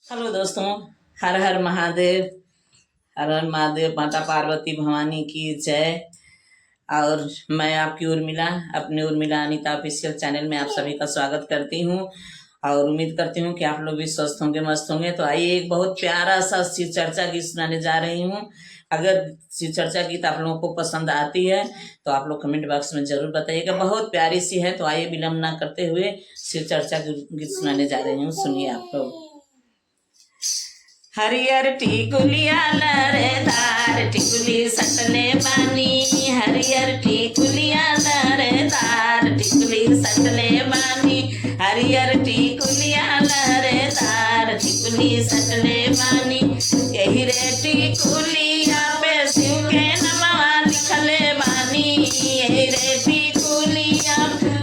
Hello दोस्तों, हर हर महादेव, हर हर महादेव, माता पार्वती भवानी की जय। और मैं आपकी उर्मिला, अपने उर्मिला अनीता ऑफिशियल चैनल में आप सभी का स्वागत करती हूँ और उम्मीद करती हूँ कि आप लोग भी स्वस्थ होंगे, मस्त होंगे। तो आइए, एक बहुत प्यारा सा शिव चर्चा गीत सुनाने जा रही हूँ। अगर शिव चर्चा गीत आप लोगों को पसंद आती है तो आप लोग कमेंट बॉक्स में ज़रूर बताइएगा। बहुत प्यारी सी है। तो आइए, विलम्ब ना करते हुए शिव चर्चा गीत सुनाने जा रही हूँ, सुनिए आप लोग। हरियर टिकुलिया लहरेदार टिकुली सटले बानी। हरियर टिकुलिया लहरेदार टिकुली सटले बानी। हरियर टिकुलिया लहरेदार टिकुली सटले बानी। यही रे टिकुलिया पे शिव के नमवा लिखले बानी। यही रे टिकुलिया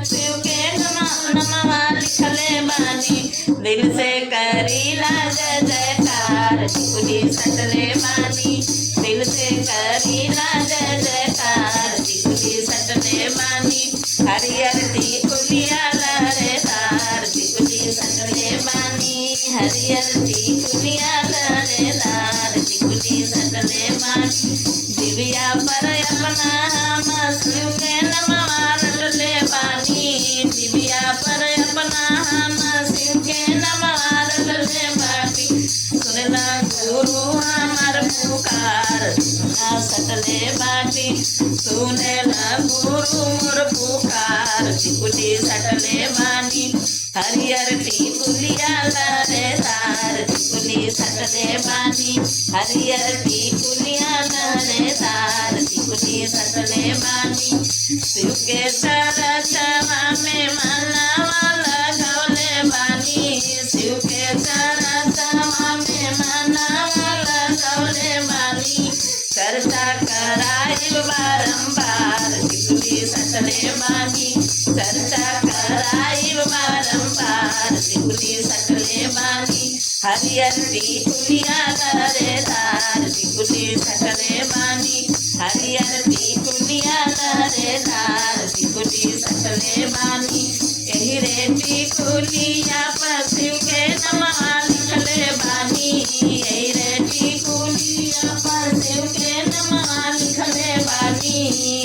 शिव के नमवा लिखले बानी। दिल से करीला जय जयकार टिकुली सटले बानी। दिल से करीला जय जयकार टिकुली सटले बानी। हरियर टिकुलिया लहरेदार टिकुली सटले बानी। हरियर टिकुलिया लहरेदार टिकुली सटले बानी। दिव्या पर अपना हम शिव के नमवा रटले बानी। दिव्या पर अपना हम शिव के नमवा रटले बानी। सुनला गुरु हमार पुकार ना सटले बाटी। सुनेला गुरु मोर पुकार टिकुली सटले बानी। हरियर टिकुलिया लहरेदार टिकुली सटले बानी। हरियर टिकुलिया लहरेदार टिकुली सटले बानी। शिव के चरचवा में मनवा लगौले बानी। शिव के चरचवा में मनवा लगौले बानी। चर्चा कराइब बारंबार टिकुली सटले बानी। चर्चा कराइब बारंबार टिकुली सटले बानी। हरियर टिकुलिया लहरेदार टिकुली सटले बानी। हरियर टिकुलिया लहरेदार टिकुली सटले बानी। यही रे टिकुलिया पर शिव के नमवा लिखले बानी। यही रे टिकुलिया पर शिव के नमवा लिखले बानी।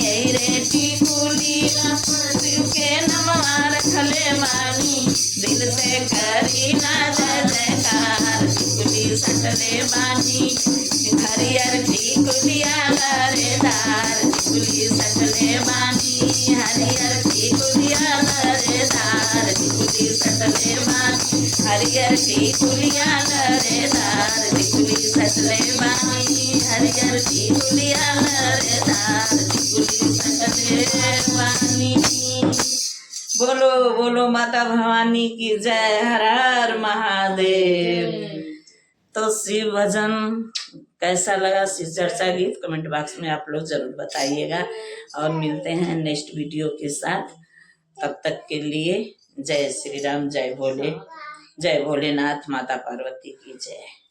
यही रे टिकुलिया पर शिव के नमवा रखले बानी। दिल से करीना जय जयकार टिकुली सटले बानी। हरियर टिकुलिया लहरेदार टिकुली सटले बानी। हरियर टिकुलिया लहरेदार टिकुली सटले बानी। हरियर टिकुलिया लहरेदार टिकुली सटले बानी। हरियर टिकुलिया लहरेदार टिकुली सटले बानी। बोलो बोलो माता भवानी की जय। हर हर महादेव। तो शिव भजन कैसा लगा, शिव चर्चा गीत कमेंट बॉक्स में आप लोग जरूर बताइएगा। और मिलते हैं नेक्स्ट वीडियो के साथ। तब तक के लिए जय श्री राम, जय भोले, जय भोलेनाथ, माता पार्वती की जय।